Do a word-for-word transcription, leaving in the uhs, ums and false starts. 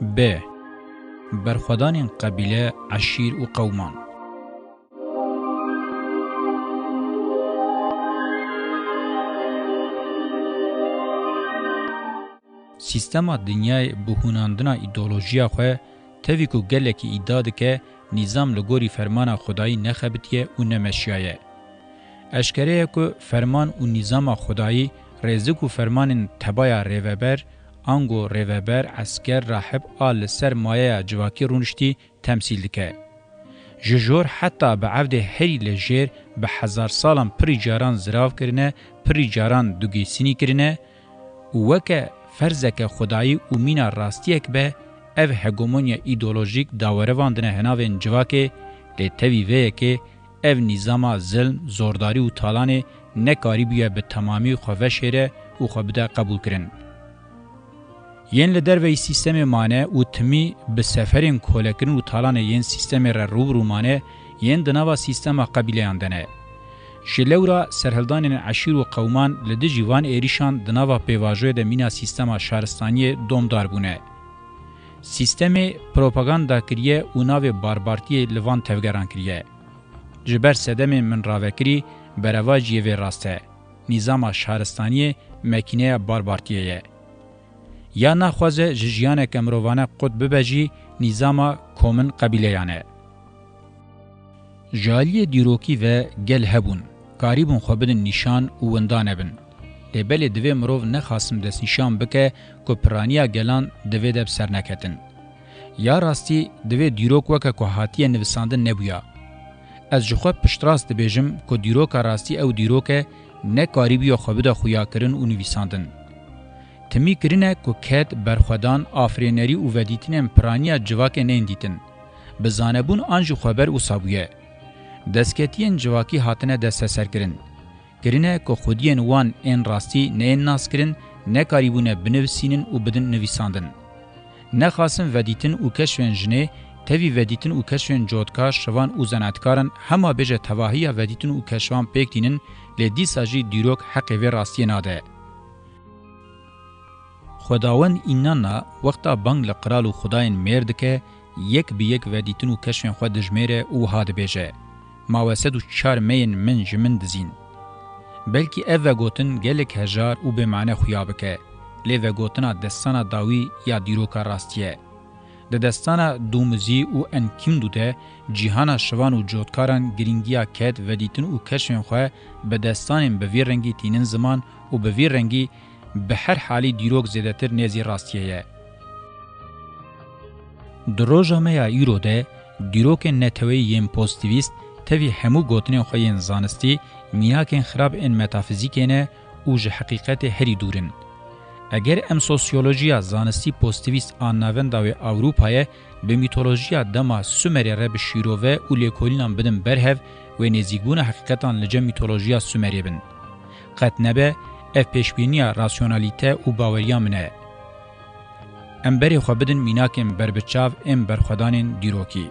B. Berxwedanên qebîle, eşîr û qewman. Sîstema dinyayê bi hûnandina îdeolojiya xwe, tevî ku gelekî îdia dike nîzam li gorî fermana Xwedayî nexebitiye û nemeşiyaye. Eşkere ye ku ferman û nîzama Xwedayî rêzik û fermanên tebaya rêveber, ango rêveber, esker, rahib a li ser mayeya civakî rûniştî temsîl dike. Ji jor heta bi evdê herî lejêr bi hezar salan pirî caran zirav kirine, pirî caran dugîsînî kirine û weke ferzeke xwedayî û mîna rastiyek be, ev hegemonya îdeolojîk dawerevandine hinavên civakê, lê tevî vê yekê ev nîzama zilm, zordarî û talanê nekarîbûye bi temamî xwe veşêre û xwe bide qebûlkirin. Yên li derveyî sîstemê mane û timî bi seferên kolekirin û talanê yên sîstemê re rû bi rû mane, yên di nava sîstema qebîleyan de ne. Ji lewra serhildanên eşîr û qewman li dijî van êrîşan di nava pêvajoyê de mîna sîstema şaristaniyê domdar bûne. Sîstemê propaganda kiriye û navê barbartiyê li van tevgeran kiriye. Ji ber sedemên min ravekirî, berevajiyê vê rast e. Nîzama şaristaniyê mekîneya barbartiyê ye. Ya naxwaze ji jiyaneke mirovane qut bibe jî, nîzama komin qebîleyan e. Ji aliyê dîrokî ve gel hebûn, karîbûn xwe bidin nîşan û winda nebin. Lê belê divê mirov nexasim destnîşan bike ku piraniya gelan di vê de bi ser neketin. Ya rastî, divê dîrok weke ku hatiye nivisandin nebûya. Ez ji xwe piştrast dibêjim ku dîroka rastî ew dîrok e, nekarîbûye xwe bide xuyakirin û nivîsandin. Timî kirine ku ked, berxwedan, afirênerî û vedîtinên piraniya civakê neyên dîtin. Bi zanebûn an jî xweber wisa bûye. Destketiyên civakî hatine desteserkirin. Kirine ku xwediyên wan ên rastî neyên naskirin, nekarîbûne binivisînin û bidin nivîsandin. Nexasim vedîtin û keşfên jinê, tevî vedîtin û keşfên cotkar, şivan û zanaetkaran hema bêje tevahiya vedîtin û keşfan pêk tînin, lê dîsa jî dîrok heqê vê rastiyê nade. Xwedawend înanna wexta bang li qral û xwedayên mêr dike, yek bi yek vedîtin û keşfên xwe dijmêre û wiha dibêje, Ma we sed û çar meyên min ji min dizîn. Belkî ev vegotin gelek hejar û bêmane xuya bike, lê vegotina destana dawî ya dîroka rastî ye. Di destana Dûmizî û Enkîmdû de cîhana şivan û cotkaran girîngiya ked, vedîtin û keşfên xwe bi destanên bi vî rengî tînin ziman û bi vî rengî bi her halî dîrok zêdetir nêzî rastiyê ye. Di roja me ya îro de dîrokên neteweyî yên pozîtîvîst tevî hemû gotinên xwe yên zanistî mînakên xirab ên metafizîkê ne û ji heqîqetê herî dûr in. Eger em sosyolojiya zanistî pozîtîvîst a navenda wê Ewropayê bi mîtolojiya dema Sumerê re bi şîrove û lêkolînan bidin ber hev, wê nêzîkbûna heqîqetan li cem mîtolojiya Sumerê bin. Qet nebe, ev pêşbîniya rasyonalîte û baweriya min e. Em berê xwe bidin mînakên berbiçav ên berxwedanên dîrokî.